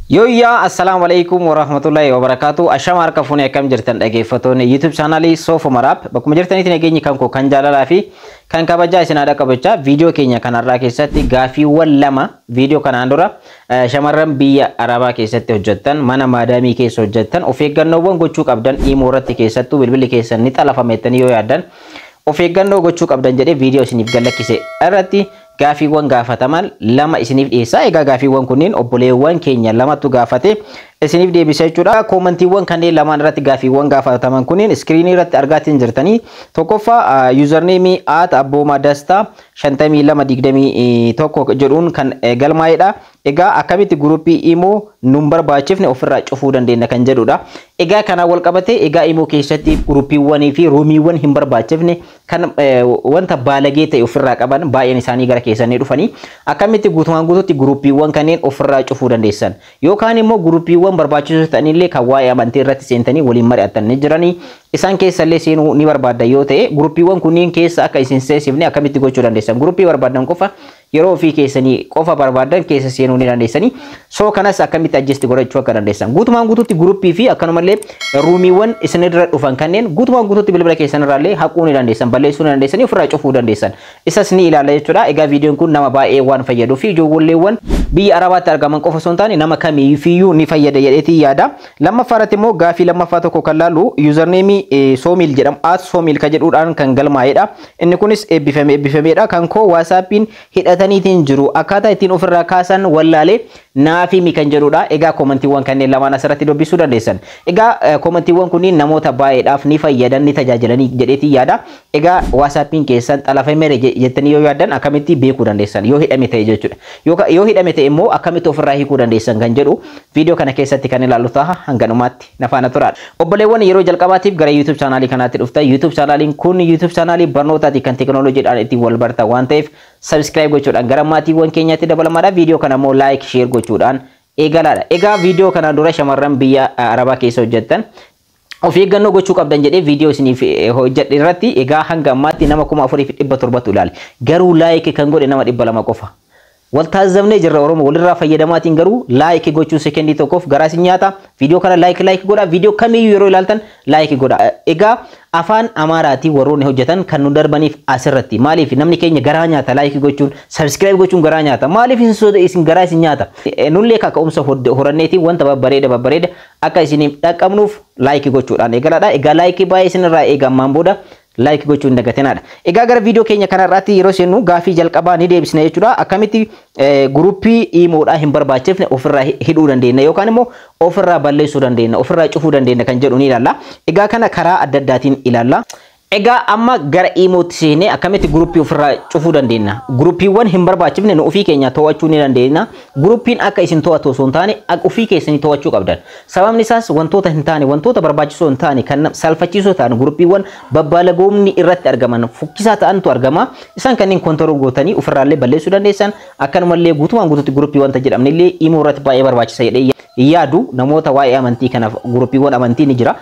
Yooyyaa, assalaamu alaikum warahmatullahi wabarakaatu. Ashama, harka fuunee, akkam jirtan dhaggeeffattoonni YouTube chaanaalii Soofo Maraap? Bakkuma jirtanitti nageenyi kan koo kan jaalalaa fi kan kabajaa isin haadha qabachaa, viidiyoo keenya kanarraa keessatti gaafiiwwan lama viidiyoo kanaan dura shamarran biyya Arabaa keessatti hojjettan, mana maadaamii keessa hojjettan, of eeggannoowwan gochuu qabdan imo irratti, keessattuu bilbilli keessan ni xalafame jettanii yoo yaaddan of eeggannoo gochuu qabdan jedhee viidiyoo isiniif gallakkise irratti gaafiiwwan gaafataman lama isiniif dhiyeessa. Egaa gaafiiwwan kunneen obboleewwan keenya lamatu gaafate isiniif deebisa jechuudha. Koomantiiwwan kanneen lamaan irratti gaafiiwwan gaafataman kunneen iskiriinii irratti argaatiin jirtanii. Tokkoffaa, username @AbboomaDastaa 5221 jedhuun kan galmaa'edha. Egaa akkamitti guruppii imo nun barbaachifne ofirraa cufuu dandeenya kan jedhudha. Egaa kanaan wal qabate, egaa imo keessatti guruppiiwwanii fi ruumiiwwan hin barbaachifne kan wanta baalagee ta'e ofirraa qaban baay'een isaanii gara keessanii dhufanii, akkamitti guutumaan guutuutti guruppiiwwan kanneen ofirraa cufuu dandeessan, yookaan immoo guruppiiwwan barbaachisoo ta'anillee kan waa'ee amantii irratti seentanii waliin mari'attan ni jiranii, isaan keessallee seenuu ni barbaaddan yoo ta'e, guruppiiwwan kunniin keessa akka isin seensifne akkamitti gochuu dandeessan, guruppii barbaadan qofa yeroo ofii keessanii qofa barbaadan keessa seenuu ni dandeessanii, so kanas akkamitti adjust godhachuu akka dandeessan, guutumaan guutuutti guruppii fi akkanumallee ruumiiwwan isinirra dhufan kanneen guutumaan guutuutti bilbila keessanirraallee haquu ni dandeessan, balleessuu ni dandeessanii, ofirraa cufuu dandeessan, isas ni ilaalla jechuudha. Egaa viidiyoon kun nama baay'ee waan fayyaduu fi ijoolleewwan biyya Arabaatti argaman qofa osoo hin taane nama kamiifiyyuu ni fayyada jedheetii yaada. Lammaffaa irratti immoo gaafii lammaffaa tokko kan laallu username Soomil jedhamu, @Soomil kan jedhuudhaan kan galmaa'edha. Inni kunis eebbifame eebbifameedha. Kan koo waasaappiin hidhataniitiin jiru, akkaataa ittiin ofirraa kaasan wallaalee, naaf himi kan jedhudha. Egaa koomantiiwwan kanneen lamaan asirratti dubbisuu dandeessan. Egaa koomantiiwwan kunniin namoota baay'eedhaaf ni fayyadan, ni tajaajilanii jedheetii yaada. Egaa waasaappiin keessan xalafameera jettanii yoo yaaddan akkamitti beekuu dandeessan yoo hidhame ta'e jechuudha. Yoo hidhame ta'e immoo akkamitti ofirraa hiikuu dandeessan kan jedhu viidiyoo kana keessatti kan ilaallu ta'a, hanga dhumaatti na faana turaa. Obboleewwan yeroo jalqabaatiif gara YouTube chaanaalii kanaatti dhuftan, YouTube chaanaaliin kun YouTube chaanaalii barnootaati kan teekinooloojiidhaan ittiin wal bartan waan ta'eef, subscribe gochuudhaan gara maatiiwwan keenyaatti dabalamaadha. Viidiyoo kana immoo like, share gochuudhaan eegalaadha. Egaa viidiyoo kanaan dura shamarran biyya Arabaa keessa hojjettan of eeggannoo gochuu qabdan jedhee viidiyoo isiniif hojjedhe irratti, egaa hanga ammaatti nama 4700tu ilaale. Garuu like kan godhe nama 200 qofa. Wal taazabnee jirra. Oromoo walirraa fayyadamaatiin, garuu like gochuun sekendii tokkoof garaa isin nyaata. Viidiyoo kana like like godha. Viidiyoo kamiyyuu yeroo ilaaltan like godha. Egaa afaan Amaaraatii warroonni hojjetan kan nu darbaniif asirratti. Maaliif namni keenya garaa nyaata? Like gochuun, subscribe gochuun garaa nyaata. Maaliif isin garaa isin nyaata? Nullee kaka'umsa horanneetiin wanta babbareeda babbareeda akka isiniif dhaqqabnuuf like gochuudhaan eegalaadha. Egaa like baay'ee isinirraa eegamaan booda like gochuu hin dagatinaadha. Egaa gara viidiyoo keenya kanarraatti yeroo seennu gaafii jalqabaa ni deebisna jechuudha. Akkamitti guruppii iimoodhaa hin barbaachifne ofirraa hidhuu dandeenya yookaan immoo ofirraa balleessuu dandeenya, ofirraa cufuu dandeenya kan jedhu ni ilaalla. Egaa kana karaa adda addaatiin ilaalla. Egaa amma gara iimootti seenee akkamitti guruppii ofirraa cufuu dandeenya? Guruppiiwwan hin barbaachifne nu ofii keenya to'achuu ni dandeenya. Guruppiin akka isin to'atu osoo hin taane ofii keessanii to'achuu qabdan. Sababni isaas wantoota hin taane, wantoota barbaachisoo hin taane, kan salfachiisoo ta'an, guruppiiwwan babbaalagoomni irratti argaman, fukkisaa ta'antu argama. Isaan kanneen control gootanii ofirraallee balleessuu dandeessan. Akkanumallee guutumaan guutuutti guruppii wanta jedhamne illee iimoo irratti baay'ee barbaachisa jedhee yaadu, namoota waa'ee amantii kanaaf guruppiiwwan amantii ni jira.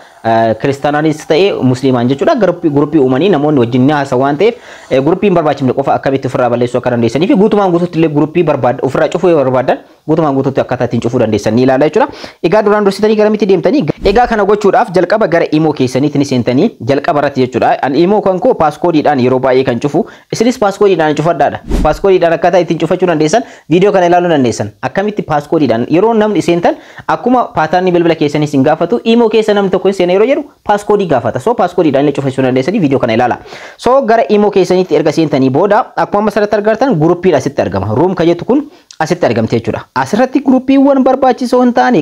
Kiristaanaanis ta'e musliimaan jechuudha. Guruppii uumanii namoonni wajjin ni haasa'u waan ta'eef, guruppii hin barbaachifne qofa akkamitti ofirraa balleessuu akka dandeessanii fi guutumaan guutuutti illee guruppii barbaad ofirraa cufuu yoo barbaadan guutumaan guutuutti akkaataa ittiin cufuu dandeessan ni ilaala jechuudha. Egaa duraan dursitanii garamitti deemtanii? Egaa kana gochuudhaaf jalqaba gara imoo keessaniitti ni seentanii jalqaba irratti jechuudha. An imoo kan koo paaskoodiidhaan yeroo baay'ee kan cufu, isinis paaskoodiidhaan cufadhaadha. Paaskoodiidhaan akkaataa ittiin cufachuu dandeessan viidiyoo kana ilaaluu dandeessan. Akkamitti paaskoodiidhaan yeroo namni seentan akkuma paatarnii bilbila keessanii isin gaafatu, imoo keessa namni tokko hin seena yeroo jedhu paaskoodii gaafata. So paaskoodiidhaan illee cufachuu dandeessanii viidiyoo kana ilaala. So gara imoo keessaniitti erga seentanii booda akkuma amma asirratti argartan guruppiidha asitti argama. Room kan jettu kun asitti argamte jechuudha. Asirratti guruppiiwwan barbaachisoo hin taane,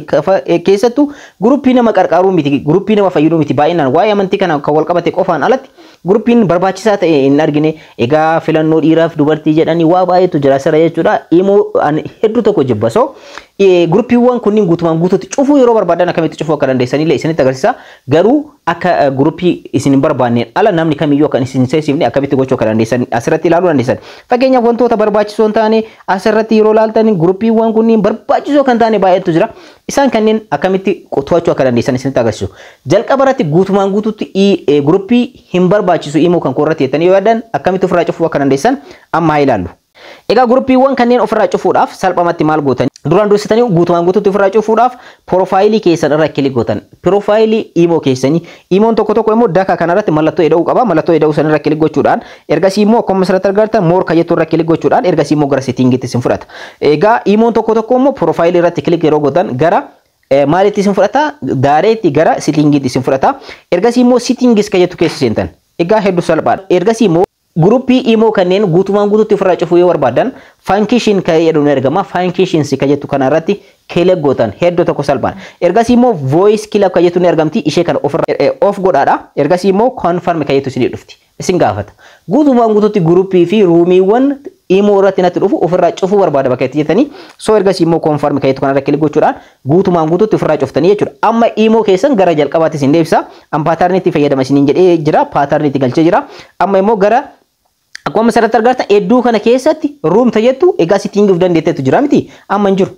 keessattuu guruppii nama qarqaaruu miti, guruppii nama fayyaduu miti, baay'inaan waa'ee amantii kana kan wal qabate qofaan alatti guruppiin barbaachisaa ta'e hin argine. Egaa filannoo dhiiraaf dubartii jedhanii waa baay'eetu jira asirra jechuudha. Imoo hedduu tokko jibba. So guruppiiwwan kunniin guutumaan guutuutti cufuu yeroo barbaadan akkamitti cufuu akka dandeessanillee isinitti agarsiisa. Garuu akka guruppii isin hin barbaanneen ala namni kamiyyuu akka isin seensifne akkamitti gochuu akka dandeessan asirratti ilaaluu dandeessan. Fakkeenyaaf wantoota barbaachisoo hin taane asirratti yeroo ilaaltan guruppiiwwan kunniin barbaachisoo kan taane baay'eetu jira. Isaan kanneen akkamitti to'achuu akka dandeessan isinitti agarsiisu. Jalqaba irratti guutumaan guutuutti guruppii hin barbaachisu imoo kan koo irratti jettanii yoo yaaddan akkamitti ofirraa cufuu akka dandeessan amma haa ilaallu. Egaa guruppiiwwan kanneen ofirraa cufuudhaaf salphumatti maal gootan? Duraan dursitanii guutumaan guutuutti ofirraa cufuudhaaf profileii keessan irra click gootan. Profileii Imo keessanii, Imoon tokko tokko immoo daka kanarratti mallattoo ida'uu qaba. Mallattoo ida'uu san irra click gochuudhaan, ergasii immoo akkuma asirratti argartan more ka jettu irra click gochuudhaan, ergasii immoo gara settingiitti isin fudhata. Egaa Imoon tokko tokko immoo profileii irratti click yeroo gootan gara maalitti isin fudhata? Directii gara settingiitti isin fudhata. Ergasii immoo settings ka jettu keessa seentan. Egaa hedduu salphaadha. Ergasii immoo groupii Imo kanneen guutumaan guutuutti ofirraa cufuu yoo barbaadan, function kan jedhu ni argama. Functions ka jettu kanarratti click gootan, hedduu tokko salphaadha. Ergasii immoo voice club ka jettu ni argamti. Ishee kana ofirraa off godhaadha. Ergasii immoo confirm ka jettu isinii dhufti. Isin gaafata. Guutumaan guutuutti groupii fi roomiiwwan Imo irratti natti dhufu ofirraa cufuu barbaada bakka itti jettanii, so ergasii immoo confirm ka jettu kanarra click gochuudhaan guutumaan guutuutti ofirraa cuftanii jechuudha. Amma Imo keessan gara jalqabaatti isin deebisa. An patterniitti fayyadama isiniin jedhee jira. Patterniitti galchee jira. Amma immoo gara akkuma asirratti argartan hedduu kana keessatti room jettu, egaa settingiif dandeetteetu jira miti, amma hin jiru.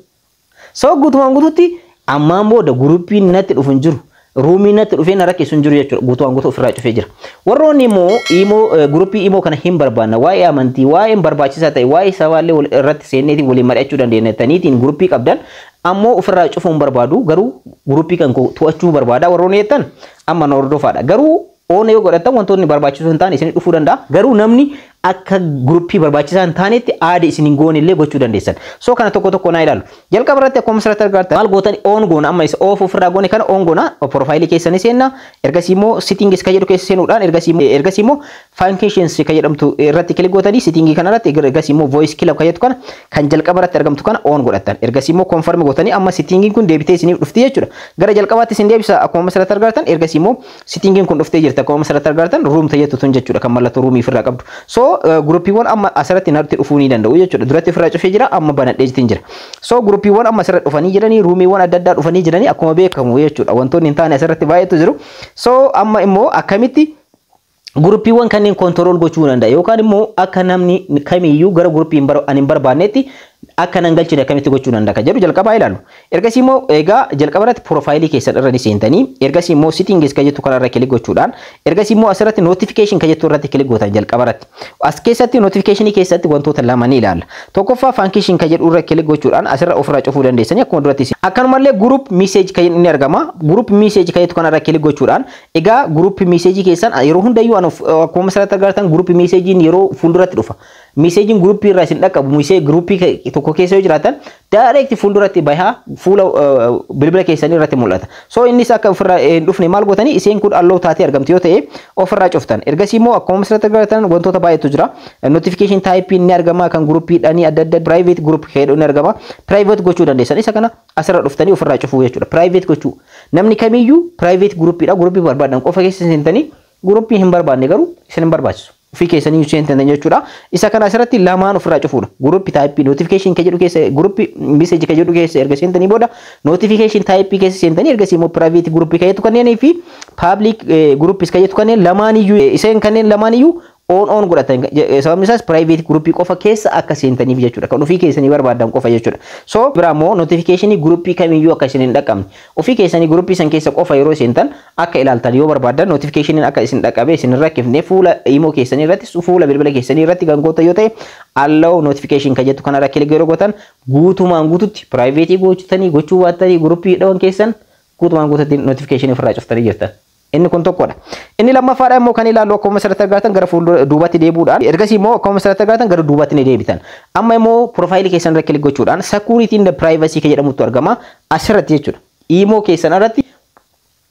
So guutumaan guutuutti ammaan booda groupiin natti dhufu hin jiru. Roomiin natti dhufee na rakkisu hin jiru jechuudha. Guutumaan guutuu ofirraa cufee jira. Warroonni immoo Imo groupii Imo kana hin barbaanna, waa'ee amantii, waa'ee barbaachisaa ta'e, waa'ee sabaallee irratti seenneetiin waliin mari'achuu dandeenya jettaniitiin groupii qabdan, ammoo ofirraa cufuu hin barbaadu, garuu groupii kan to'achuu barbaada warroonni jettan, amma na hordofaadha. Garuu on yoo godhatan wantoonni barbaachisoo hin taane isin dhufuu danda'a. Garuu namni akka groupii barbaachisaa hin taanetti add isin hin goone illee gochuu dandeessan. So kana tokko tokko naa ilaalu. Jalqaba irratti akkuma asirratti argartan maal gootan? On goona. Amma isa off ofirraa goone kana on goona. Profileii keessanii seenna. Ergasii immoo settings ka jedhu keessa seenuudhaan, ergasii immoo functions ka jedhamtu irratti click gootanii, settingii kana irratti ergasii immoo voice club ka jedhu kana, kan jalqaba irratti argamtu kana on godhattan. Ergasii immoo confirm gootanii, amma settingiin kun deebitee isiniif dhufti jechuudha. Gara jalqabaatti isin deebisa akkuma asirratti argartan. Ergasii immoo settingiin kun dhuftee jirti, akkuma asirratti argartan room tajettu tun jechuudha, kan mallattoo roomii ofirraa qabdu. So groupiiwwan amma asirratti natti dhufuu ni danda'u jechuudha. Duratti ofirraa cufee jira, amma banadhee jira. So groupiiwwan amma asirratti dhufanii jiranii, roomiiwwan adda addaa dhufanii jiranii, akkuma beekamu jechuudha. Wantoonni hin taane asirratti baay'eetu jiru. So amma immoo akkamitti groupiiwwan kanneen control gochuu danda'a, yookaan immoo akka namni kamiyyuu gara groupii ani hin barbaannetti akka nan galchine akkamitti gochuu danda'a kan jedhu jalqabaa ilaallu. Ergasii immoo egaa jalqaba irratti profileii keessan irra ni seentanii, ergasii immoo settings kan jettu kanarra click gochuudhaan, ergasii immoo asirratti notification kan jettu irratti click gootan jalqaba irratti. As keessatti notificationii keessatti wantoota lama ni ilaalla. Tokkoffaa function kan jedhu irra click gochuudhaan asirra ofirraa cufuu dandeessanii akkuma duratti. Akkanumallee group message kan jedhu ni argama. Group message kan jettu kanarra click gochuudhaan, egaa group message keessan yeroo hundayyuu akkuma asirratti agartan group messagein yeroo fuulduratti dhufa. Messageiin groupii irraa isin dhaqqabu, message groupii tokko keessa yoo jiraatan, direct fuulduratti bahaa fuula bilbila keessanii irratti mul'ata. So innis akka ofirraa hin dhufne maal gootanii? Isheen kun allow taatee argamti yoo ta'e ofirraa cuftan. Ergasii immoo akkuma asirratti agartan wantoota baay'eetu jira. Notification type ni argama, kan groupiidhaanii adda adda, private group jedhu ni argama. Private gochuu dandeessan, isa kana asirra dhuftanii ofirraa cufuu jechuudha. Private gochuu, namni kamiyyuu private groupiidha, groupii barbaadan qofa keessa seentanii, groupii hin barbaanne garuu isin hin barbaachisu. Ofii keessanii seentan jechuudha. Isa kana asirratti lamaan ofirraa cufuudha. Group type notification kan jedhu keessa, group message kan jedhu keessa erga seentanii booda, notification type keessa seentanii, ergasii immoo private group kan jettu kanneenii fi public groups kan jettu kanneen lamaan iyyuu, iseen kanneen lamaan iyyuu on on godhatan. Sababni isaas private groupii qofa keessa akka seentaniif jechuudha, kan ofii keessanii barbaadan qofa jechuudha. So biraa immoo notificationii groupii kamiyyuu akka isin hin dhaqqabne, ofii keessanii groupii san keessa qofa yeroo seentan akka ilaaltan yoo barbaadan, notificationiin akka isin dhaqqabe isin hin rakkifne fuula Imo keessanii irratti, fuula bilbila keessanii irratti kan gootan yoo ta'e, allow notification kan jettu kanarra click yeroo gootan, guutumaan guututti private gochutanii gochuu baattanii, groupii dhawan keessan guutumaan guututti notificationii ofirraa cuftanii jirtan. Inni kun tokkodha. Inni lammaffaadha immoo kan ilaallu, akkuma asirratti argatan gara fuuldura duubatti deebi'uudhaan, ergasii immoo akkuma asirratti argatan gara duubatti ni deebitan. Amma immoo profileii keessan irra click gochuudhaan security and privacy kan jedhamutu argama asirratti jechuudha. Imo keessan irratti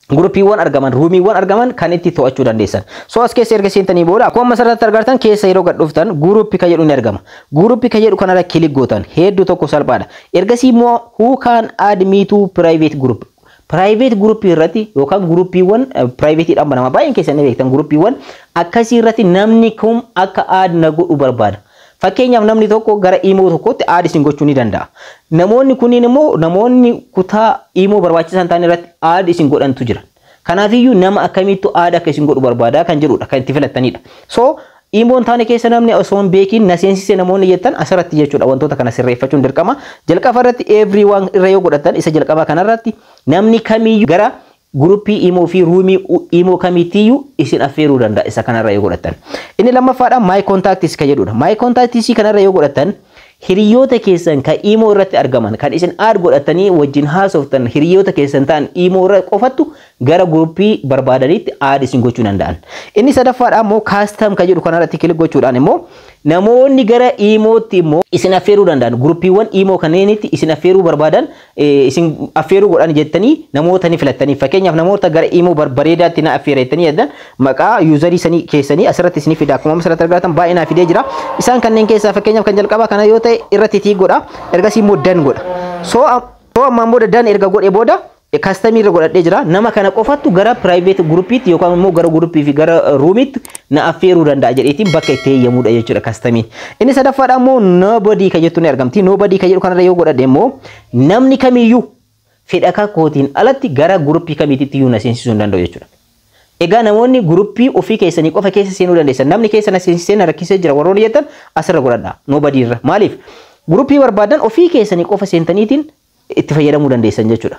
groupiiwwan argaman, roomiiwwan argaman kan itti to'achuu dandeessan. So as keessa erga seentanii booda, akkuma asirratti argartan keessa yeroo gad dhuftan, groupii kan jedhu ni argama. Groupii kan jedhu kanarra click gootan, hedduu tokko salphaadha. Ergasii immoo who can add me to private group. Private group irratti yookaan groupiiwwan privateedhaan banama, baay'een keessan ni beektan, groupiiwwan akkasii irratti namni kun akka add na godhu barbaada. Fakkeenyaaf namni tokko gara Imo tokkotti add isin gochuu ni danda'a. Namoonni kunniin immoo namoonni kutaa Imo barbaachisan ta'an irratti add isin godhantu jira. Kanaafiyyuu nama akkamittu add akka isin godhu barbaada kan jedhudha kan itti filattanidha. So Imoon taane keessa namni osoo hin beekin na seensise namoonni jettan, asirratti jechuudha wantoota kana sirreeffachuun dirqama. Jalqaba irratti everyone irra yoo godhatan, isa jalqaba kanarratti namni kamiyyuu gara groupii Imo fi roomii Imo kamittiyyuu isin affeeruu danda'a isa kanarra yoo godhatan. Inni lammaffaadha my contacts kan jedhudha. My contacts kanarra yoo godhatan, Hiriyoota keessan kan Imo irratti argaman, kan isin add godhatanii wajjin haasoftan, hiriyoota keessan ta'an Imo irra qofattu gara guruppii barbaadanitti add isin gochuu danda'an. Inni sadaffaadha immoo custom kan jedhu kanarratti click gochuudhaan immoo namoonni gara Imootti immoo isin affeeruu danda'an, guruppiiwwan Imo kanneenitti isin affeeruu barbaadan, isin affeeruu godhan jettanii namoota ni filattanii, fakkeenyaaf namoota gara Imo barbareedaatti na affeera jettanii yaddan, maqaa userii sanii keessanii asirratti isinii fida. Akkuma asirratti argatan baay'ee naa fidee jira. Isaan kanneen keessaa fakkeenyaaf kan jalqabaa kana yoo ta'e irratti tick godha, ergasii immoo done godha. So ammaan booda done erga godhe booda customii irra godhadhee jira. Nama kana qofattu gara private groupiitti yookaan immoo gara groupii fi gara roomiitti na affeeruu danda'a jedheetiin bakka itti eeyyamudha jechuudha customiin. Inni sadaffaadha immoo nobody kan jettu ni argamti. Nobody kan jedhu kanarra yoo godhadhe immoo namni kamiyyuu fedha kootiin alatti gara groupii kamiitti iyyuu na seensisuu hin danda'u jechuudha. Egaa namoonni groupii ofii keessanii qofa keessa seenuu dandeessan. Namni keessa na seensisee na rakkisee jira warroonni jettan asirra godhadha. Nobody irra. Maaliif? Groupii barbaadan ofii keessanii qofa seentaniitiin itti fayyadamuu dandeessan jechuudha.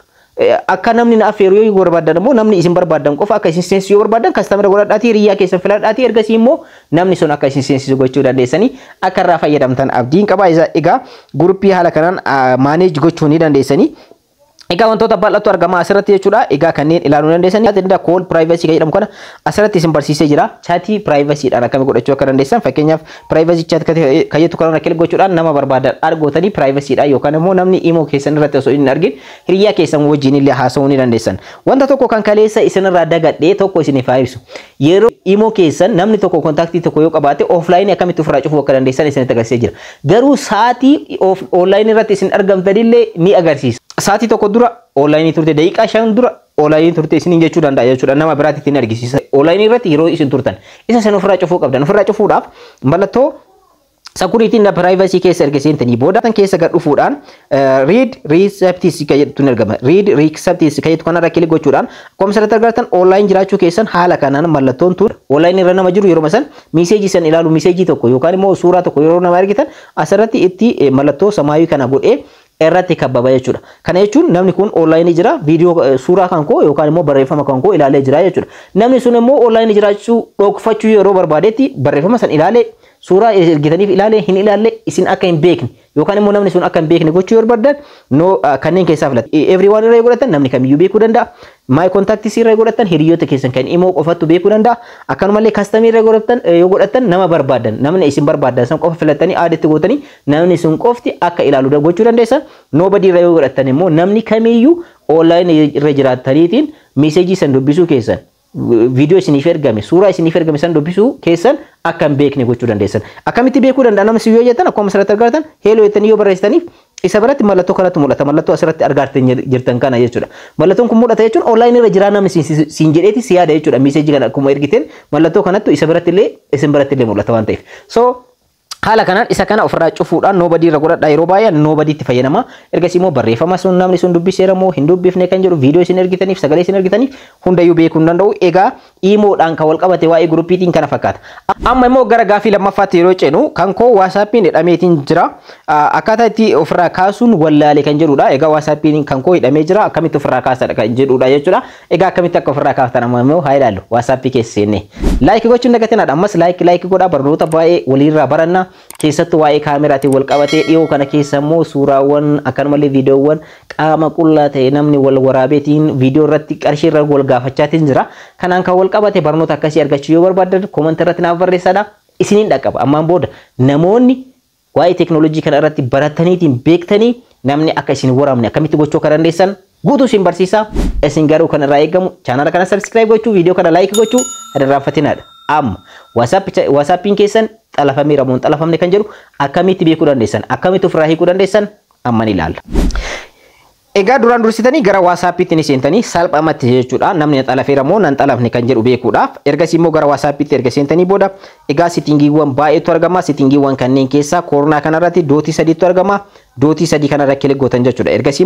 Akka namni na affeeru yoo barbaadan immoo, namni isin barbaadan qofa akka isin seensisu yoo barbaadan, customiira godhadhaatii hiriyaa keessan filadhaatii, ergasii immoo namni sun akka isin seensisu gochuu dandeessanii. Akka irraa fayyadamtan abdiin qaba. Egaa groupii haala kanaan manage gochuu ni dandeessanii. Egaa wantoota bal'aatu argama asirratti jechuudha. Egaa kanneen ilaaluu dandeessan. Danda'a call privacy kan jedhamu kana asirratti isin barsiisee jira. Chatii privacydhaan akkamii godhachuu akka dandeessan, fakkeenyaaf privacy chat kan jettu kanarra click gochuudhaan nama barbaadan argootanii privacydhaan yookaan immoo namni Imo keessan irratti osoo hin argin hiriyaa keessan wajjin illee haasa'uu ni dandeessan. Wanta tokko kan kaleessa isinirraa dagadhee tokko isiniif haa ibsu. Yeroo Imo keessan namni tokko contactii tokko yoo qabaate offlineii akkamitti ofirraa cufuu akka dandeessan isinitti agarsiisee jira. Garuu sa'aatii onlineii irratti isin argamtanillee ni agarsiisa. Sa'aatii tokko dura onlineii turte, daqiiqaa 5 dura onlineii turte isiniin jechuu danda'a jechuudha. Nama biraatti ittiin argisiisa. Onlineii irratti yeroo isin turtan isa san ofirraa cufuu qabdan. Ofirraa cufuudhaaf mallattoo securityn privacy keessa erga seentanii booda keessa gad dhufuudhaan read receipts kan jedhutu ni argama. Read receipts kan jedhu kanarra click gochuudhaan akkuma asirratti argattan online jiraachuu keessan haala kanaan mallattoon tun online irra nama jiru yeroo san messageii san ilaalu, messageii tokko yookaan immoo suuraa tokko yeroo nama argitan asirratti itti mallattoo samaayii kana godhee irratti kabbaba jechuudha. Kana jechuun namni kun onlineii jira, viidiyoo suuraa kan koo yookaan immoo barreeffama kan koo ilaalee jira jechuudha. Namni sun immoo onlineii jiraachuu dhokfachuu yeroo barbaadetti barreeffama san ilaalee, suuraa ergitaniif ilaalee hin ilaalle, isin akka hin beekne yookaan immoo namni sun akka hin beekne gochuu yoo barbaadan no kanneen keessaa filatu. Everyone irra yoo godhatan namni kamiyyuu beekuu danda'a. My contacts irra yoo godhatan hiriyoota keessan kan Imo qofattu beekuu danda'a. Akkanumallee customii irra godhatan yoo godhatan nama barbaadan, namni isin barbaadan san qofa filattanii additti gootanii namni sun qofti akka ilaalu gochuu dandeessan. Nobody irra yoo godhatan immoo namni kamiyyuu online irra jiraataniitiin messageii san dubbisuu keessan, viidiyoo isiniif ergame, suuraa isiniif ergame san dubbisuu keessan akka hin beekne gochuu dandeessan. Akkamitti beekuu danda'a namni yoo jettan, akkuma asirratti argattan hello jettanii yoo barreessitaniif isa biratti mallattoo kanatti mul'ata. Mallattoo asirratti argaartan jirtan kana jechuudha. Mallattoon kun mul'ata jechuun online irra jiraa namni siin jedheeti si yaada jechuudha. Messageii kana akkuma ergiteen mallattoo kanattu isa biratti illee isin biratti illee mul'ata waan ta'eef. So haala kanaan isa kana ofirraa cufuudhaan nobody irra godhadhaa. Yeroo baay'ee nobodyitti fayyadama. Ergasii immoo barreeffama sun namni sun dubbiseera moo hin dubbifne kan jedhu, viidiyoo isin ergitaniif, sagalee isin ergitaniif hundayyuu beekuu hin danda'u. Egaa Imodhaan kan wal qabate waa'ee groupiitiin kana fakkaata. Amma immoo gara gaafii lammaffaatti yeroo ceenu, kan koo WhatsAppiin hidhameetiin jira. Akkaataa itti ofirraa kaasuun wallaale kan jedhudha. Egaa WhatsAppiin kan koo hidhamee jira, akkamitti ofirraa kaasadha kan jedhudha jechuudha. Egaa akkamitti akka ofirraa kaaftan amma immoo haa ilaallu WhatsAppii keessa seennee. Like gochuun dagatinaadha. Ammas like like godhaa, barnoota baay'ee waliirraa baranna. Keessattuu waa'ee kaameraatiin wal qabatee dhiyoo kana keessa immoo suuraawwan akkanumallee viidiyoowwan qaama qullaa ta'e namni wal waraabeetiin viidiyoo irratti qarshii irra wal gaafachaatiin jira. Kanaan kan wal qabate barnoota akkasii argachuu yoo barbaadan commentii irratti naaf barreessadha. Isiniin dhaqqaba. Ammaan booda namoonni waa'ee teeknooloojii kana irratti barataniitiin beektanii namni akka isin waraabne akkamitti gochuu akka dandeessan guutuu isin barsiisa. Isin garuu kan irraa eegamu chaanala kana subscribe gochuu, viidiyoo kana like gochuu hin irraanfatinaadha. Amma WhatsAppiin keessan xalafameera moo hin xalafamne kan jedhu akkamitti beekuu dandeessan, akkamitti ofirraa hiikuu dandeessan amma ni ilaalla. Egaa duraan dursitanii gara WhatsAppiitti ni seentanii salphumatti jechuudha. Namni na xalafeera moo nan xalafne kan jedhu beekuudhaaf. Ergasii immoo gara WhatsAppiitti erga seentanii booda egaa settingiiwwan baay'eetu argama. Settingiiwwan kanneen keessaa koornaa kanarratti dotii sadiitu argama. Dotii sadii kanarra click gootan jechuudha. Ergasii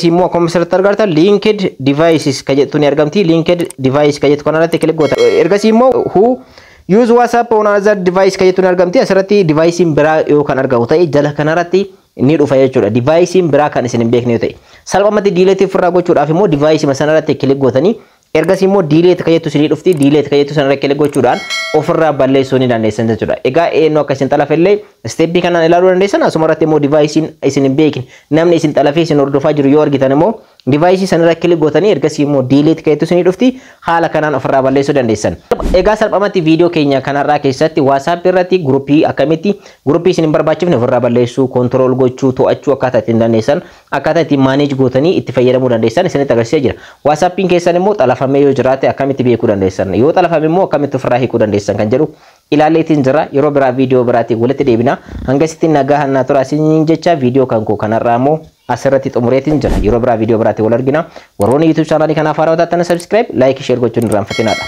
immoo akkuma asirratti argartan linked devices kan jettu ni argamti. Linked device kan jettu kanarratti click gootan. Ergasii immoo who use WhatsApp on other device kan jettu ni argamti. Asirratti deviceiin biraa yoo kan argamu ta'e jala kanarratti ni dhufa jechuudha. Deviceiin biraa kan isin hin beekne yoo ta'e. Salphumatti delete ofirraa gochuudhaaf immoo deviceii sanarratti click gootanii Ergasii immoo delete kan jettu isinii dhufti. Delete kan jettu sanarra click gochuudhaan ofirraa balleessuu ni dandeessan jechuudha. Egaa eenyu akka isin xalafellee step kanaan ilaaluu dandeessan. Asuma irratti immoo deviceiin isin hin beekne, namni isin xalafee isin hordofaa jiru yoo argitan immoo, device sanarra click gootanii ergasii immoo delete kan jettu isinii dhufti. Haala kanaan ofirraa balleessuu dandeessan. Egaa salphumatti viidiyoo keenya kanarraa keessatti WhatsApp irratti guruppii akkamitti guruppii isin hin barbaachifne ofirraa balleessuu, control gochuu, to'achuu akkaataa ittiin dandeessan, akkaataa ittiin manage gootanii itti fayyadamuu dandeessan isinitti agarsiisee jira. WhatsAppiin keessan immoo xalafamee yoo jiraate akkamitti beekuu dandeessan, yoo xalafame immoo akkamitti ofirraa hiikuu dandeessan kan jedhu ilaalleetiin jira. Yeroo biraa viidiyoo biraatiin walitti deebina. Hangasitti nagaa hannaa tura isiniin jecha, viidiyoo kan koo kanarraa immoo asirratti xumureetiin jira. Yeroo biraa viidiyoo biraatiin wal argina. Warroonni YouTube channelii kanaaf haarawaa taatan subscribe, like, share gochuun irraanfatinaadha.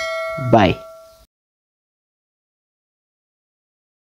Bye.